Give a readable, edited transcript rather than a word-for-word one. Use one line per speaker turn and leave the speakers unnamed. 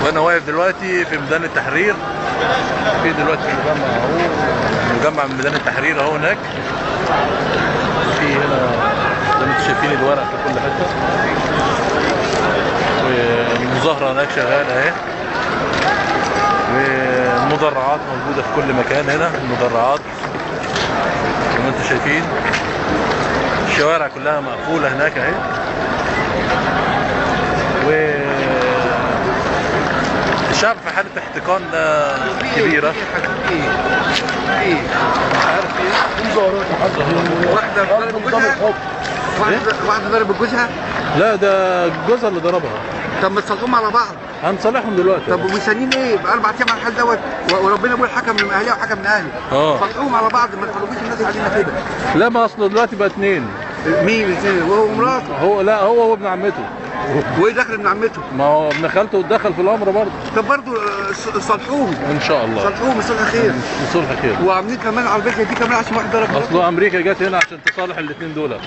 وانا واقف دلوقتي في ميدان التحرير. في دلوقتي مجمع اهو، مجمع من ميدان التحرير اهو هناك. في هنا زي ما انتم شايفين الورق في كل حتة، والمظاهره هناك شغالة اهي، والمدرعات موجودة في كل مكان هنا. المدرعات زي ما انتم شايفين، الشوارع كلها مقفولة هناك اهي. و الشعب في حالة احتقان كبيرة. مش عارف ايه.
واحدة ضربت جوزها، واحدة ضربت جوزها.
لا ده جوزها اللي ضربها.
طب ما تصالحوهم على بعض.
هنصالحهم دلوقتي.
طب ومستنيين ايه؟ 4 ايام على الحال دوت، وربنا بيقول حكم من اهلها وحكم من اهله. صالحوهم على بعض، ما تخلوش الناس علينا كده.
لا ما اصله دلوقتي بقى 2.
مين الاثنين؟ وهو ومراته.
هو لا هو وابن عمته.
وايه دخل ابن عمته؟
ما هو ابن خالته اتدخل في الامر برضه.
طب برضه صالحوهم
ان شاء الله.
صالحوهم صلح خير.
صلح خير.
وعاملين كمان عربية دي كمان عشان واحد ضرب.
اصله امريكا جت هنا عشان تصالح الاثنين دول.